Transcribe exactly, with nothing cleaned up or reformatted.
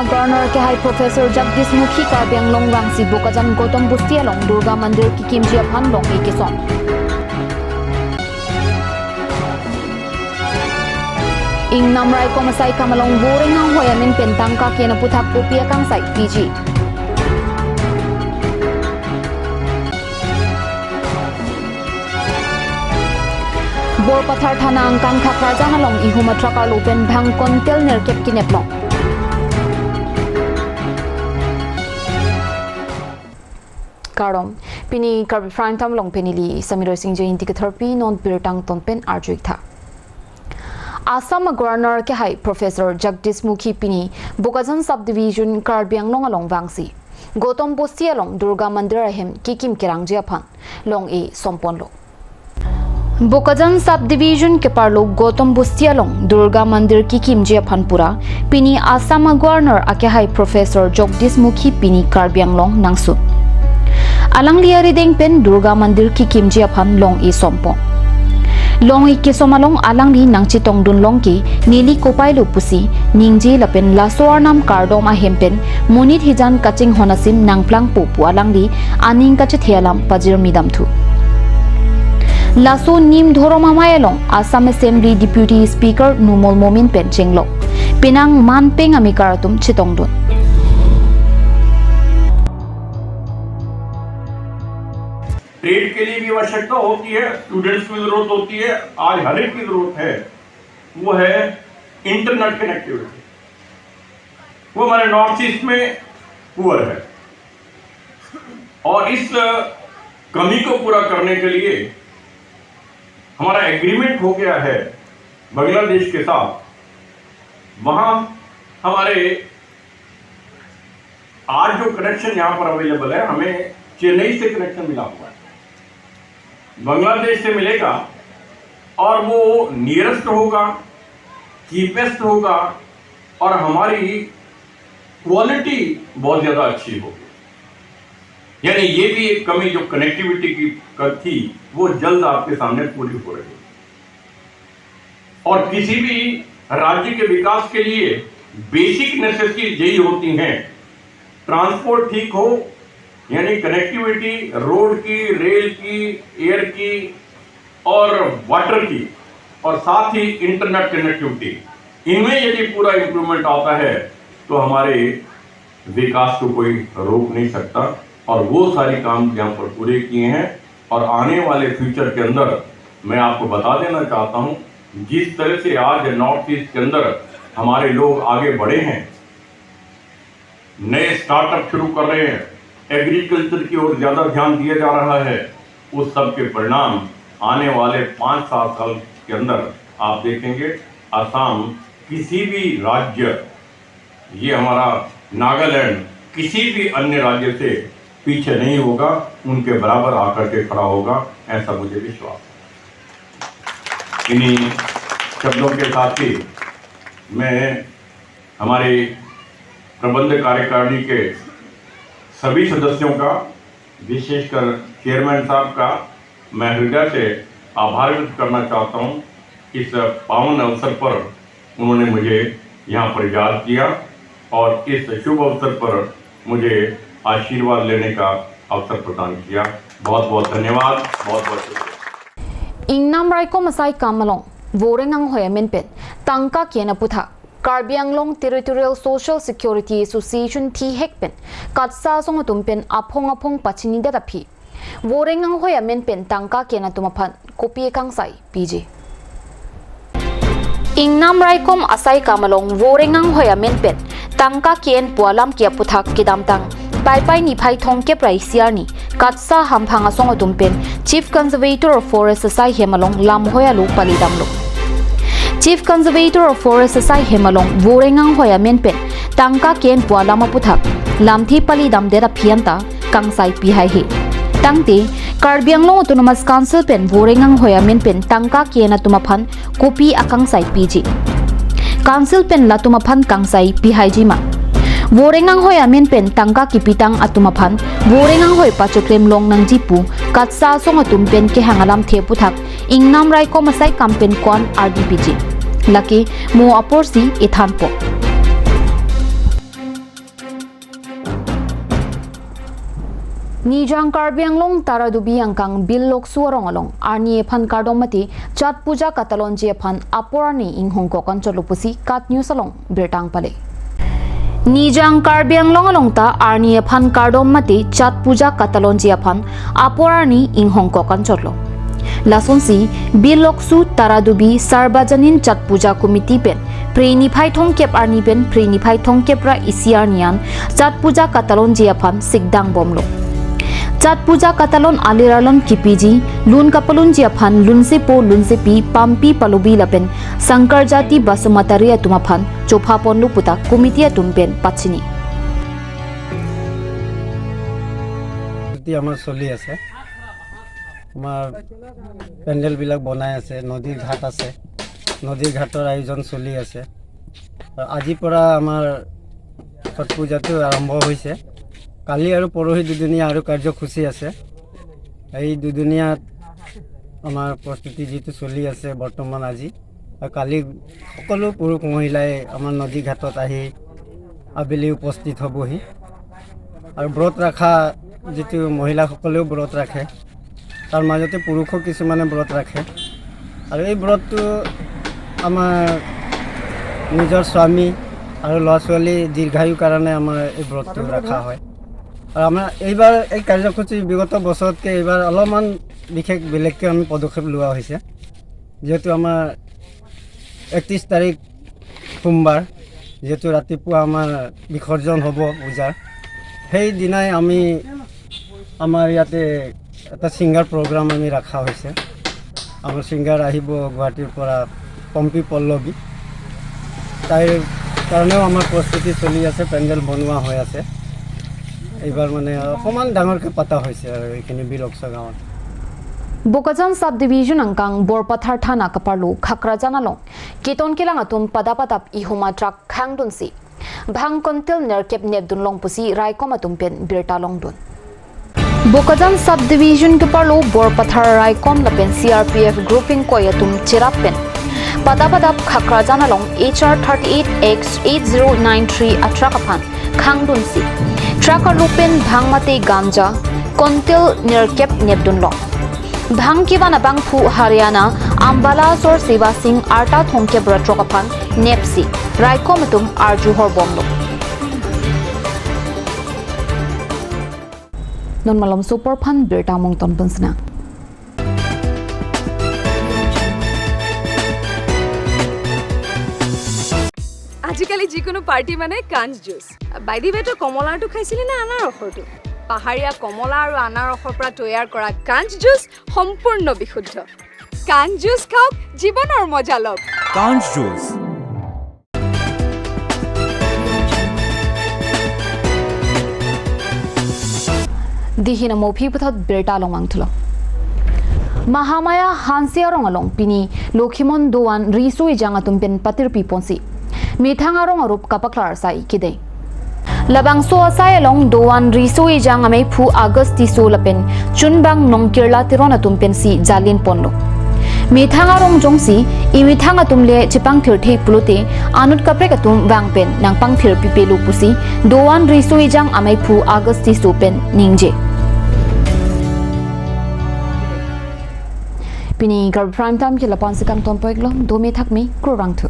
Governor akehai Professor Jagdish Mukhi Karbi Anglong vangsi Bokajan Gautam Bosti along Durga Mandir kekimji aphan long-e kesom. Ingnam raikom asaikam along voreng anghoi amen pen tangka ke-en aputhak kopi akangsai piji. Borpathar thana angkang Khakrajan along ihum a-truck arlo pen bhang kontel nerkep kinep long. Kardom, pini Karbi Prime Time along pen neli Samir Singh Jainti ketherpi non birta angton pen arju-iktha. Assam a-Governor akehai Professor Jagdish Mukhi pini Bokajan Subdivision Karbi Anglong along vangsi Gautam Bosti along Durga Mandir ahem kekim kerangji aphan long-e somponlo. Bokajan Subdivision keparlo Gautam Bosti along Durga Mandir kekimji aphan pura pini Assam a-Governor akehai Professor Jagdish Mukhi pini Karbi Anglong nangsun. Alangli arideng pen Durga Mandir kekimji aphan long-e sompon. Long-e kesom along alangli nangchetongdun long ke neli kopai lo pusi ningje lapen laso arnam kardom ahem pen monit hijan kachinghon asim nangplangpo pu alangli aning kachethe alam pajirmi damthu. Laso Nim Dhorom Amei along Assam Assembly Deputy Speaker Numal Momin pen chenglok, penang man peng amekar atum chetongdun. Trade के लिए भी आवश्यकता होती है, स्टूडेंट्स की जरूरत होती है, आज हर एक की जरूरत है, वो है इंटरनेट कनेक्टिविटी। वो हमारे नॉर्थ ईस्ट में पुअर है और इस कमी को पूरा करने के लिए हमारा एग्रीमेंट हो गया है बांग्लादेश के साथ। वहाँ हमारे आज जो कनेक्शन यहाँ पर अवेलेबल है, हमें चेन्नई से कनेक्शन मिला हुआ है, बांग्लादेश से मिलेगा और वो नियरेस्ट होगा, चीपेस्ट होगा और हमारी क्वालिटी बहुत ज़्यादा अच्छी होगी। यानी ये भी एक कमी जो कनेक्टिविटी की क-, थी, वो जल्द आपके सामने पूरी हो रही है। और किसी भी राज्य के विकास के लिए बेसिक नेसेसिटी यही होती हैं, ट्रांसपोर्ट ठीक हो, यानी कनेक्टिविटी रोड की, रेल की, एयर की और वाटर की, और साथ ही इंटरनेट कनेक्टिविटी, इनमें यदि पूरा इम्प्रूवमेंट आता है तो हमारे विकास को कोई रोक नहीं सकता और वो सारी काम यहाँ पर पूरे किए हैं। और आने वाले फ्यूचर के अंदर मैं आपको बता देना चाहता हूँ, जिस तरह से आज नॉर्थ ईस्ट के अंदर हमारे लोग आगे बढ़े हैं, नए स्टार्टअप शुरू कर रहे हैं, एग्रीकल्चर की ओर ज़्यादा ध्यान दिया जा रहा है, उस सब के परिणाम आने वाले पाँच सात साल के अंदर आप देखेंगे। असम किसी भी राज्य, ये हमारा नागालैंड किसी भी अन्य राज्य से पीछे नहीं होगा, उनके बराबर आकर के खड़ा होगा, ऐसा मुझे विश्वास है। इन्हीं शब्दों के साथ ही मैं हमारे प्रबंध कार्यकारिणी के सभी सदस्यों का, विशेषकर चेयरमैन साहब का मैं हृदय से आभार व्यक्त करना चाहता हूँ। इस पावन अवसर पर उन्होंने मुझे यहाँ पर याद किया और इस शुभ अवसर पर मुझे आशीर्वाद लेने का अवसर प्रदान किया। बहुत बहुत धन्यवाद, बहुत बहुत शुक्रिया। Ingnam raikom asaikam along voreng anghoi amen pen tangka ke-en aputhak Karbi Anglong Territorial Social Security Association thihek pen KATSSA asong atum pen aphong aphong pachinidet aphi voreng anghoi amen pen tangka ke-en atum aphan kopi akangsai piji. Ingnam raikom asaikam along voreng anghoi amen pen tangka ke-en pu alam ke-en aputhak kedamtang Paipai niphai thomkep ra isi arni KATSSA hamphang asong atum pen Chief Conservator of Forest asai hem along lamhoi alo palidamlo. Chief Conservator of Forest asai hem along voreng anghoi amen pen tangka ke-en pu alam aputhak lamthe palidamdet aphi anta kangsai pihaihe. Tangte Karbi Anglong Autonomous Council pen voreng anghoi amen pen tangka ke-en atum aphan kopi akangsai piji? Council pen latum aphan kangsai pihaiji ma? Voreng anghoi amen pen tangka kipitang atum aphan voreng anghoi pachoklem long nangji pu KATSSA asong atum pen kehang alamthe aputhak ingnam raikom asaikam pen ko-an ardi piji? Lake mo aporsi ethanpo. Nijang Karbi Anglong Taradubi angkang Bil Loksu arong along arni aphan kardom mate Chhath Puja katalonji aphan apor arni inghongkok anchotlo pusi KAT News along birta pale. Nijang Karbi Anglong along ta arni aphan kardom mate Chhath Puja katalonji aphan apor arni inghongkok anchotlo. Lasonsi Bil Loksu Taradubi Sarbajanin Chhath Puja Committee pen Phre niphai thomkep arni pen Phre niphai thomkep ra isi arni an Chhath Puja katalonji aphan sikdang bomlo. Chhath Puja katalon alir alon kipiji, lun kapalunji aphan lunsepo lunsepi Pampi Palobi lapen Sankarjati Basumatary atum aphan chopha ponlo puta committee atum pen pachini. প্ৰস্তুতি আমাৰ চলি আছে। আমাৰ পেণ্ডেলবিলাক বনাই আছে, নদীৰ ঘাট আছে, নদীৰ ঘাটৰ আয়োজন চলি আছে। আৰু আজিৰ পৰা আমাৰ ছট পূজাটো আৰম্ভ হৈছে। কালি আৰু পৰহি দুদিনীয়া আৰু কাৰ্যসূচী আছে। এই দুদিনীয়াত আমাৰ প্ৰস্তুতি যিটো চলি আছে বৰ্তমান আজি, আৰু কালি সকলো পুৰুষ মহিলাই আমাৰ নদী ঘাটত আহি আবেলি উপস্থিত হ'বহি। আৰু ব্ৰত ৰখা যিটো মহিলাসকলেও ব্ৰত ৰাখে, তাৰ মাজতে পুৰুষো কিছুমানে ব্ৰত ৰাখে। আৰু এই ব্ৰতটো আমাৰ নিজৰ স্বামী আৰু ল'ৰা ছোৱালী দীৰ্ঘায়ুৰ কাৰণে আমাৰ এই ব্ৰতটো ৰখা হয়। আৰু আমাৰ এইবাৰ এই কাৰ্যসূচী বিগত বছৰতকৈ এইবাৰ অলপমান বিশেষ বেলেগকৈ আমি পদক্ষেপ লোৱা হৈছে। যিহেতু আমাৰ একত্ৰিছ তাৰিখ সোমবাৰ, যিহেতু ৰাতিপুৱা আমাৰ বিসৰ্জন হ'ব পূজাৰ, সেইদিনাই আমি আমাৰ ইয়াতে এটা ছিংগাৰ প্ৰগ্ৰাম আমি ৰখা হৈছে। আমাৰ ছিংগাৰ আহিব গুৱাহাটীৰ পৰা, পম্পী পল্লৱী। তাইৰ কাৰণেও আমাৰ প্ৰস্তুতি চলি আছে, পেণ্ডেল বনোৱা হৈ আছে। এইবাৰ মানে অকণমান ডাঙৰকৈ পতা হৈছে আৰু এইখিনি বিলকচা গাঁৱত। Bokajan Sub Division angkang Borpathar Thana kaparlo Khakrajan along keton kelang atum padap padap ihuma truck khangdunsi bhang quintal nerkep nepdun long pusi raikom atum pen birta longdun. Bokajan Sub Division kaparlo Borpathar raikom lapen C R P F grouping koi atum cherap pen padap padap Khakrajan along H R thirty-eight X eight zero nine three a truck aphan khangdunsi truck arlo pen bhang mate ganja quintal nerkep nepdun long. Bhang kevan abangphu Haryana Ambala asor Seva Singh arta thomkep ra throk aphan nepsi raikom atum arju horbomlo. Non malom sopor aphan birta mongton punsina. আজিকালি যিকোনো পাৰ্টি মানে কাঞ্চ জুচ। বাইদি বে, তই কমলাৰটো খাইছিলি নে আনাৰসৰটো? পাহাৰীয়া কমলা আৰু আনাৰসৰ পৰা তৈয়াৰ কৰা কাঞ্চ জুচ সম্পূৰ্ণ বিশুদ্ধ। কাঞ্চ জুচ খাওক, জীৱনৰ মজা লওক। কাঞ্চ juice. Dihina mophi puthot birta longmang thulo. Mahamaya Hansi arong along pini Lokhimon Doan Riso Ejang atum pen patirpi ponsi methang arong arup kapaklar sai kidei. Labangso asai along Doan Riso Ejang ameiphu August Tisso lapen chunbang Nongkirla Teron atum pensi jalin ponlo. Methang arong jongsi imethang atum le chepangthirthe pulote anut kaprek atum vang pen nangpangthir pipelo pusi Doan Riso Ejang ameiphu August Tisso pen ningje. Pini Karbi Prime Time ke lapu-an si kangton pon-iklo, dome thakme, kurvangthu.